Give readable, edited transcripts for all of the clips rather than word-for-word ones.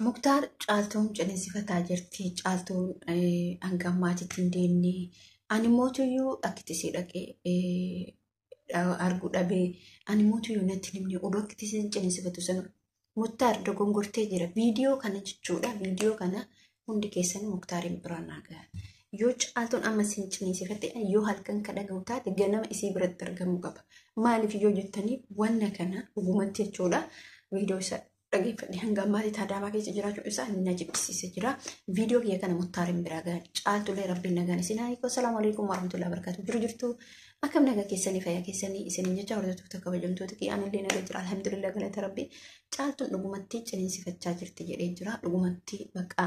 Muktaar Caaltuun ciniinsifataa jirti. Caaltuun hanga ammaatitti hin deemne. Ani mootuyyuu akkitti isii dhaqee arguu dhabee ani mootuyyuu natti hin himne oduu akkitti isiin ciniinsifatu sana Muktaar dogongortee jira. Viidiyoo kana jechuudha. Viidiyoo kana hundi keessan Muktaariin biraan naa gaha. Yoo Caaltuun amma isin ciniinsifatte yoo halkan ka dhagahu taate ganama isii biratti argamuu qaba. Maaliif yoo jettanii wanna kana dhugumatti jechuudha. Viidiyoo isa dhageeffadhe hanga ammaatti Adaamaa keessa jiraachuun isaa na jibbisiise jira. Viidiyoo kiyya kana Muktaariin biraa gaha. Caaltullee Rabbiin nagaan isin haa hiiku. Assalaamu alaikum warahmatullahi wabarakatuh. Jiru jirtu akkam nagaa keessanii fayyaa keessanii isiniin jecha hordoftoota kabajamtoota kiyya anillee nagaa jira. Alhamdulillah galata Rabbii. Caaltuun dhugumatti ciniinsifachaa jirti jedhee jira. Dhugumatti bakka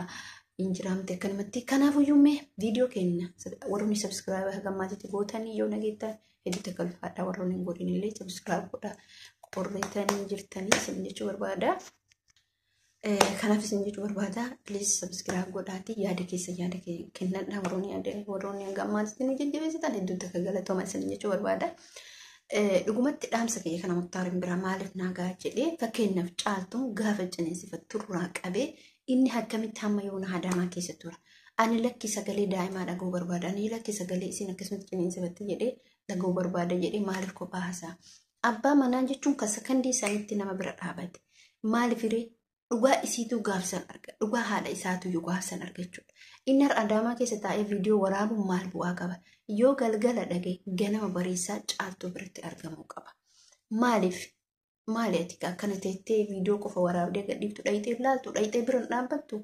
hin jiraamte akkanumatti. Kanaafuyyuu mee viidiyoo keenya warroonni subscribe haga ammaatitti gootanii yoo nageettan hedduu takka ulfaadha. Warroonni hin godhin illee subscribe godha. Qorreetanii jirtanii isin jechuu barbaada. Kanaaf isin jechuu barbaada. Please subscribe godhaati yaada keessa yaada kennadha. Warroonni yaada warroonni hanga ammaatitti nu jajjabeessitan hedduu takka galatooma isin jechuu barbaada. Dhugumatti dhaamsa kiyya kana Muktaariin biraa maaliif naagaa jedhee fakkeenyaaf Caaltuun gaafa ciniinsifattu irraa qabee inni akkamitti hamma yoona Adaamaa keessa tura. Ani lakki sagalee daa'imaa dhaga'uu barbaada. Ani lakki sagalee isin akkasumatti ciniinsifatte jedhee dhaga'uu barbaada jedhee maaliif kophaa haasa'a? Abbaa manaa jechuun kan sakandii sanitti nama bira dhaabate. Maaliif hiree dhugaa isiituu gaafsan arga. Dhugaa haadha isaatu iyyuu gaafsan arga jechuudha. Inni har'a Adaamaa keessa taa'ee viidiyoo waraabuun maal bu'aa qaba? Yoo galgala dhage ganama bariisaa Caaltuu biratti argamuu qaba. Maaliif? Maali ati akkana teettee viidiyoo qofa waraabdee gadhiiftu dhayitee ilaaltu dhayitee bira hin dhaabbattu?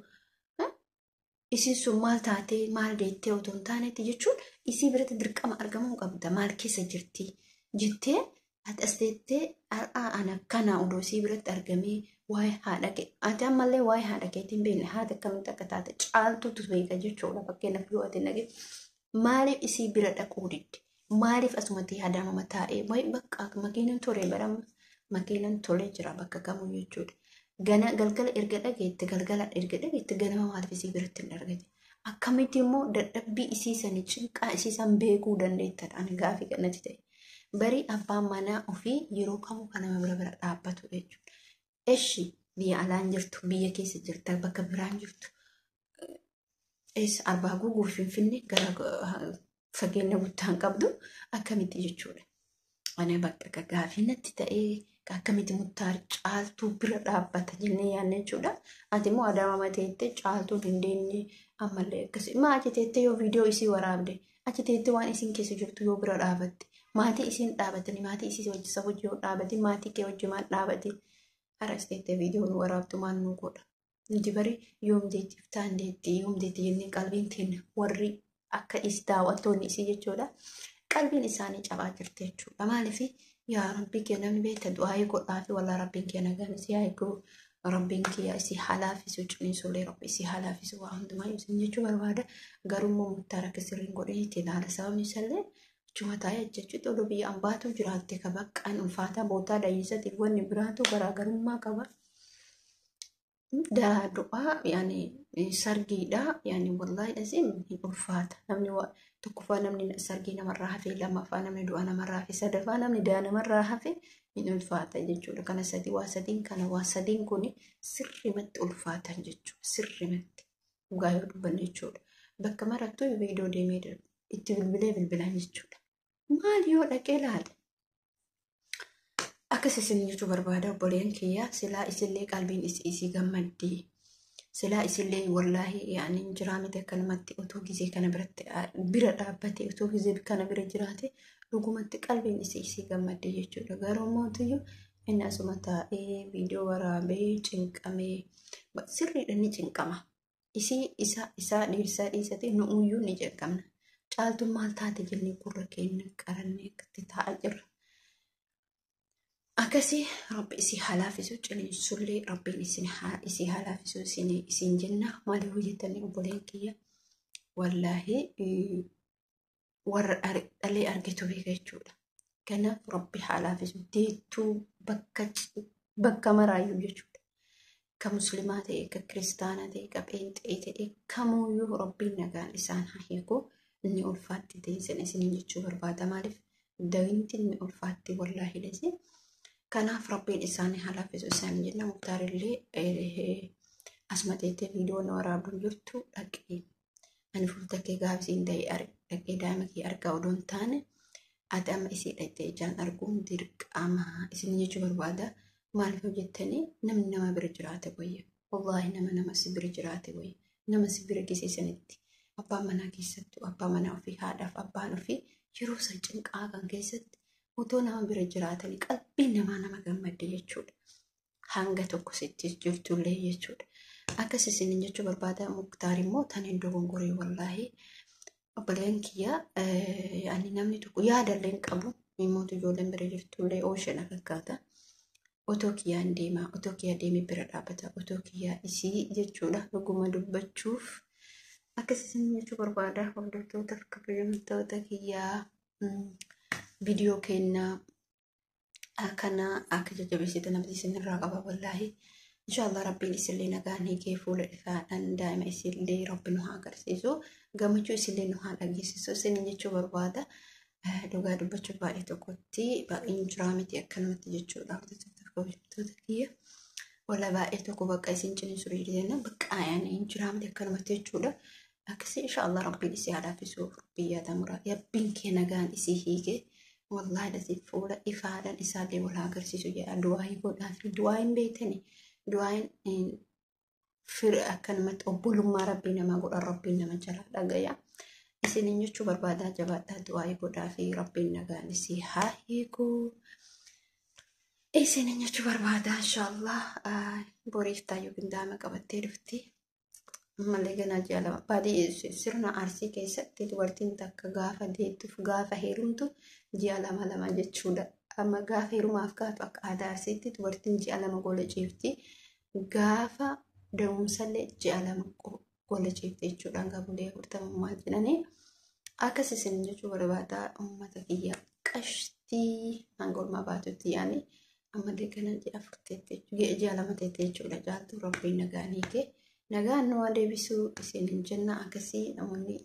Isiin sun maal taatee maal deettee otoo hin taanetti jechuun isii biratti dirqama argamuu qabda. Maal keessa jirti jettee ati as teettee har'aa ana akkana odoo isii biratti argamee waa'ee haadha kee ati ammallee waa'ee haadha keetiin beekne haati akkamitti akka taate Caaltuutu beeka jechuudha. Fakkeenyaaf yoo ati nage maaliif isii bira dhaquu didde? Maaliif asumatti Adaamama taa'ee wayi bakka makiinan tole barama makiinan tole jira bakka kamuu jechuudha. Gana galgala erga dhageette galgala erga dhageette ganama maaliif isii biratti hin argate? Akkamitti immoo dadhabbii isii sanii cinqaa isii san beekuu dandeettadha ani gaafii kanatti ta'e. Barii abbaan manaa ofii yeroo kamuu kan nama bira bira dhaabbatu jechuudha. Eshi biyya alaan jirtu biyya keessa jirta bakka biraan jirtu. Eessa Arbaa Guuguu fi Finfinnee gara fageenya guddaa hin qabdu akkamitti jechuudha. Ani bakka gaafii natti ta'ee akkamitti Muktaar Caaltuu bira dhaabbata jennee yaadne jechuudha. Ati immoo Adaama mateettee Caaltuun hin deemne ammallee akkasii. Maa achi teettee yoo viidiyoo isii waraabde achi teettee waan isiin keessa jirtu yoo bira dhaabatte maatii isiin dhaabatanii maatii isii wajji isa wajji yoo dhaabate maatii kee wajji maal dhaabate haras teettee viidiyoo nu waraabdu maal nu godha. Nuti bari yoom deettiif taan deetti yoom deetti jennee qalbiin teenya warri akka is daawwattoonni isii jechuudha. Qalbiin isaanii cabaa jirti jechuudha. Maaliif yaa Rabbii kee namni beekta du'aayii godhaa fi wallaa Rabbiin kee nagaan isii haa eeguu Rabbiin kiyya isii haa laafisu ciniinsullee Rabbi isii haa laafisu waa hundumaa isin jechuu barbaada. Garuu immoo Muktaar akka sirriin godhee itti ilaala sababni isallee achuma taa'ee jechuudha oduu biyya ambaatu jiraatte ka baqqaan ulfaataa bootaa dayyisatiif wanni biraatu garaagarummaa qaba. Daraa du'aa yaani sargiidha yaani wallaahi asiin hin ulfaata namni tokkoffaa namni sargii namarraa hafe lammaffaa namni du'a namarraa hafe sadaffaa namni du'a namarraa hafe hin ulfaata jechuudha kana sadii waa sadiin kana waa sadiin kun sirrimatti ulfaatan jechuudha sirrimatti dhugaa yoo dubbanne jechuudha bakka marattuu viidiyoo deemee itti bilbilee bilbilaan jechuudha maal yoo dhaqee laale Akkas isin jechuu barbaada obboleen kiyya silaa isillee qalbiin isii gammaddi. Silaa isillee wallaahi yaani jiraa miti akkanumatti utuu gizee kana biratti bira dhaabbate utuu gizee kana bira jiraate dhugumatti qalbiin isii gammaddi jechuudha. Garuu mootiyyuu inni asuma taa'ee viidiyoo waraabee cinqamee sirriidha ni cinqama. Isii isa isaa dhiirsaa dhiisate nu'uyyuu ni cinqamna. Caaltuun maal taate jennee gurra keenya qarannee akkatti taa'aa jirra. Akkasii Rabbi isii haa laafisu ciniinsullee Rabbiin isin haa isii haa laafisu isin isin jenna maaliif hojjettanii obboleen kiyya wallaahi warra dhalee argetu beeka jechuudha. Kanaaf Rabbi haa laafisu deettuu bakka bakka maraayyuu jechuudha. Ka muslimaa ta'e ka kiristaanaa ta'e ka pheenxee ta'e kamuyyuu Rabbiin nagaan isaan haa hiiku inni ulfaatti ta'e isin isin jechuu barbaada maaliif dawinti inni ulfaatti wallaahi lesi. Kanaaf Rabbiin isaanii haa laaffisu isaanii jenna. Muktaarillee Asuma teettee viidiyoo na waraabdu jirtu dhaqee. Ani fuulta kee gaafisiin ta'e dhaqee daa'ima kee argaa odoo hin taane ati amma isii dhaqxee ijaan arguun dirqama isin jechuu barbaada. Maaliif hojjettanii namni nama bira jiraate wayya. Wallaahi nama si bira jiraate wayya. Nama si bira geessisanitti abbaan manaa keessattuu abbaa manaa ofii haadhaaf abbaan ofii yeroo san cinqaa kan keessatti otoo nama bira jiraatanii qalbiin namaa nama gammadde jechuudha. Hanga tokko sitti jirtullee jechuudha. Akkas isiniin jechuu barbaada. Muktaar immoo tan hin dogongoree wallaahi. Obboleen kiyya ani namni tokko yaadallee hin qabu. Dhimmoota ijoolleen bira jirtullee ooshan fakkaata. Otoo kiyyaan deema, otoo kiyyaa deemee bira dhaabbata, otoo kiyyaa isii jechuudha. Dhuguma dubbachuuf akkas isin jechuu barbaada. Hordoftoota fi kabajamtoota kiyyaa viidiyoo kennaa akkana akka jajjabeessitan abdii isinirraa qaba wallaahi. Inshaallah rabbiin isillee nagaan hiikee fuula ifaadhaan daa'ima isillee rabbi nu haa agarsiisu. Gammachuu isillee nu haa dhageessisu isin jechuu barbaada. Dhugaa dubbachuuf baay'ee tokkotti baay'een jiraa miti akkanumatti jechuudha. Hordoftoota kiyya. Wala baay'ee tokko bakka isin ciniinsuu jedhanii bakka ayyaana hin jiraa miti akkanumatti jechuudha. Akkasii inshaallah rabbiin isii haa laaffisu biyya tamuraa. Rabbiin kee nagaan isii hiikee wallaahi dhasii fuula ifaadhaan isaallee wal haa agarsiisu jedha. Du'aayii godhaa fi du'aa hin beektani. Du'aayin fira akkanumatti obbolummaa rabbii namaa godha rabbiin nama jalaa dhagaya. Isiniin jechuu barbaadaa jabaadhaa du'aayii godhaa fi rabbiin nagaan isii haa hiiku. Isiniin jechuu barbaadaa inshaallah boriif taayyuu qindaa'ama qabattee dhufti. Ammallee ganaa ji'a lama baadii sirna arsii keessatti dubartiin takka gaafa deettuuf gaafa heerumtu ji'a lama lama jechuudha. Amma gaafa heerumaaf kaatu akka aadaa arsiitti dubartiin ji'a lama gola ciifti. Gaafa da'umsallee ji'a lama gola ciifti jechuudha. Hanga bulee afurtamummaa jedhanii. Akkas isin jechuu barbaadaa uummata kiyya qashtii hanga olmaa baatutti yaani ammallee ganaa ji'a afur teette ji'a lama teette jechuudha. Jaaltu rabbiin nagaan hiike. Nagaan nu haa deebisuu isin hin jenna akkasii namoonni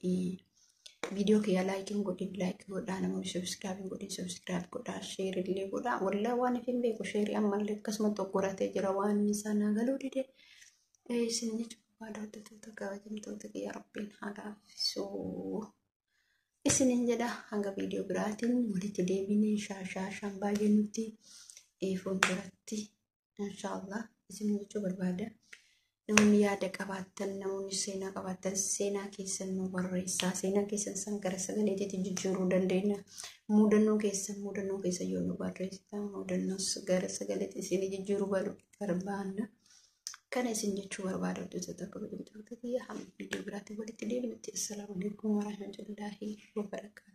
viidiyoo kiyya laayikiin godhin laayikii godhaa namoonni subscribe godhin subscribe godhaa sheer illee godhaa wallaa waan hin beeku sheerii ammallee akkasuma xoggoratee jira waan isaa naa galuu dide isin jechuu barbaada hordoftoota kabajamtoota kiyya rabbiin haa laaffisuu. Isinin jedha hanga viidiyoo biraatiin walitti deebinee shaashaa baay'ee nuti fuulduratti inshaallah isin jechuu barbaada. Namoonni yaada qabaattan, namoonni seenaa qabaattan, seenaa keessan nu barreessaa. Seenaa keessan san gara sagaleetti jijjiiruu dandeenya. Mudannoo keessan yoo nu barreessitan, mudannoos gara sagaleetti isin jijjiiruu barbaanna. Kana isin jechuu barbaada hordoftoota kabajamtoota kiyya hamma viidiyoo biraatti walitti deebinutti. Assalaamu alaikum warahmatullaahi wabarakaatu.